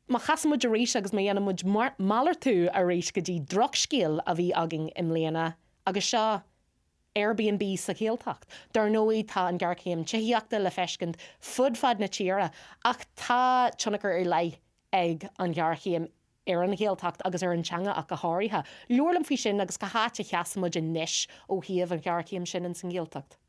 Má chasann muid arís agus má dhéanann muid malartú arís go dtí drochscéal a bhí againn i mbliana agus seo Airbnb sa Ghaeltacht. Dar ndóigh tá an ghéarchéim tithíochta le feiscint fud fad na tíre ach tá tionchar ar leith ag an ghéarchéim ar an Ghaeltacht agus ar an teanga ach go háirithe. Labhair liom faoi sin agus cá háit a sheasann muid anois ó thaobh an ghéarchéim sin ins an Ghaeltacht.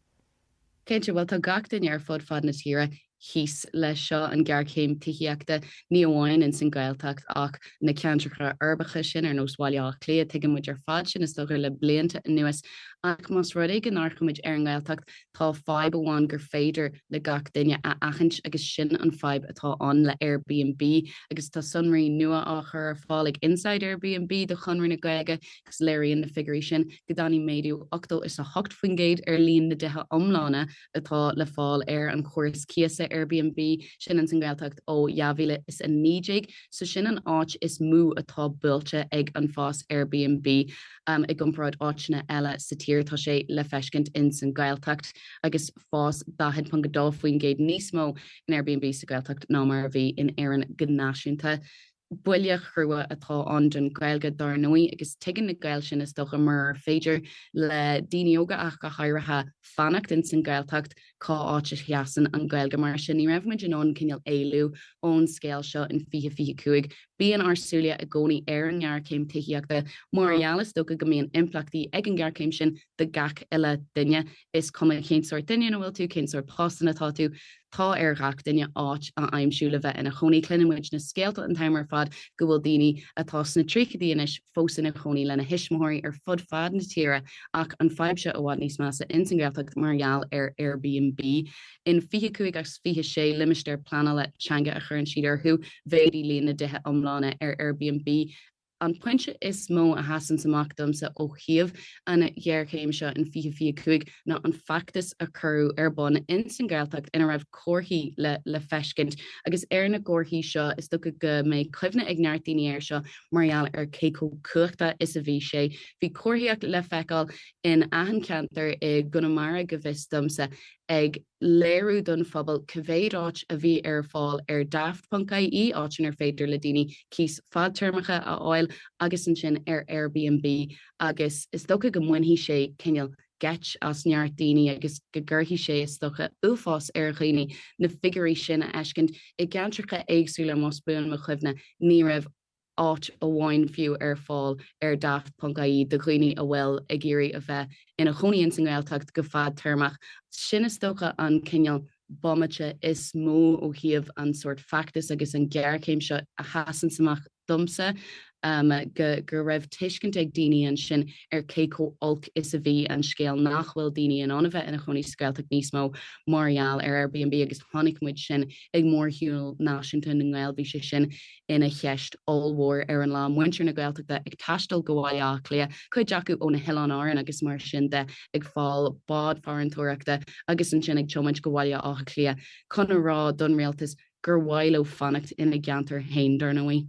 Cinnte, bhuel tá gach duine ar fud fad na tíre thíos leis seo, an ghéarchéim tithíochta, ní amháin ins an Ghaeltacht ach na ceantracha uirbeacha sin ar nós Bhaile Átha Cliath, tuigeann muid ar fad sin is dócha le blianta anuas. Ach más rud é go n-amharcann muid ar an nGaeltacht, tá fadhb amháin gur féidir le gach duine a aithint agus sin an fadhb atá ann le Airbnb agus tá sonraí nua á chur ar fáil ag Inside Airbnb do Chonradh na Gaeilge agus léiríonn na figiúirí sin go dtáinig méadú 88% ar líon na dtithe iomlána atá le fáil ar an chóras cíosa Airbnb sin ins an Ghaeltacht ó 2019. So sin an áit is mó atá buailte ag an fás Airbnb i gcomparáid áiteanna eile sa tír. Tá sé le feiscint ins an Ghaeltacht agus fás 40.2% níos mó in Airbnb sa Ghaeltacht ná mar a bhí in Éirinn go náisiúnta. Buille chrua atá ann don Ghaeilge dar ndóigh agus tuigeann na Gaeil sin is dócha murar féidir le daoine óga ach go háirithe fanacht ins an Ghaeltacht cá áit a sheasann an Ghaeilge mar sin ní raibh muid in ann cineál éalú ón scéal seo in 2025. Bíonn ár súile i gcónaí ar an ngéarchéim tithíochta mar gheall is dócha go mbíonn impleachtaí ag an ngéarchéim sin do gach uile duine. Is cuma cén sórt duine ina bhfuil tú, cén sórt post ina tá tú, tá ar ghach duine áit a aimsiú le bheith ina chónaí. Cluineann muid na scéalta an t-am ar fad go bhfuil daoine atá sna tríochaidí anois fós ina chónaí lena thuismitheoirí ar fud fad na tíre ach an fadhb seo i bhfad níos measa ins an Ghaeltacht mar gheall ar Airbnb. In 25 as 26 limistéar pleanála teanga a chuireann siad orthu, mhéadaigh líon na dtithe iomlána ar Airbnb. An pointe is mó a sheasanns amach domsa ó thaobh an ghéarchéim seo in 2025 ná an feachtas a cuireadh ar bun ins an Ghaeltacht ina raibh comharthaí le le feiscint agus ar na gcomharthaí seo is dócha go mbeidh cuimhne ag neart daoine air seo mar gheall ar cé chomh cumhachtach is a bhí sé. Bhí comharthaíocht le feiceáil in achan cheantar i gConamara go bhfios domsa ag léiriú don phobal cá mhéad áit a bhí ar fáil ar Daft.ie, áit inar féidir le daoine cíos fadtéarmacha a fháil, agus ansin ar Airbnb agus is dócha go mbainfidh sé cineál geit as neart daoine agus go gcuirfidh sé, is dócha, uafás ar dhaoine na figiúirí sin a fheiscint. I gceantracha éagsúla, más buan mo chuimhne, ní raibh áit amháin fiú ar fáil ar Daft.ie do dhaoine a bhfuil ag iarraidh a bheith ina chónaí ins an nGaeltacht go fadtéarmach. Sin is dócha an cineál bomaite is mó ó thaobh an sórt feachtas agus an ghéarchéim seo a sheasanns amach domsa, go go raibh tuiscint ag daoine ansin ar cé chomh olc is a bhí an scéal nach bhfuil daoine in ann a bheith ina chónaí sa Ghaeltacht níos mó mar gheall ar Airbnb agus chonaic muid sin ag Mórshiúl Náisiúnta na nGael, bhí sé sin ina cheist ollmhór ar an lá, muintir na Gaeltachta ag taisteal go Baile Átha Cliath, cuid acu ó na hOileáin Árann agus mar sin de, ag fáil bád farantóireachta agus ansin ag tiomáint go Baile Átha Cliath chun a rá don rialtas gur mhaith leo fanacht ina gceantar féin, dar ndóigh.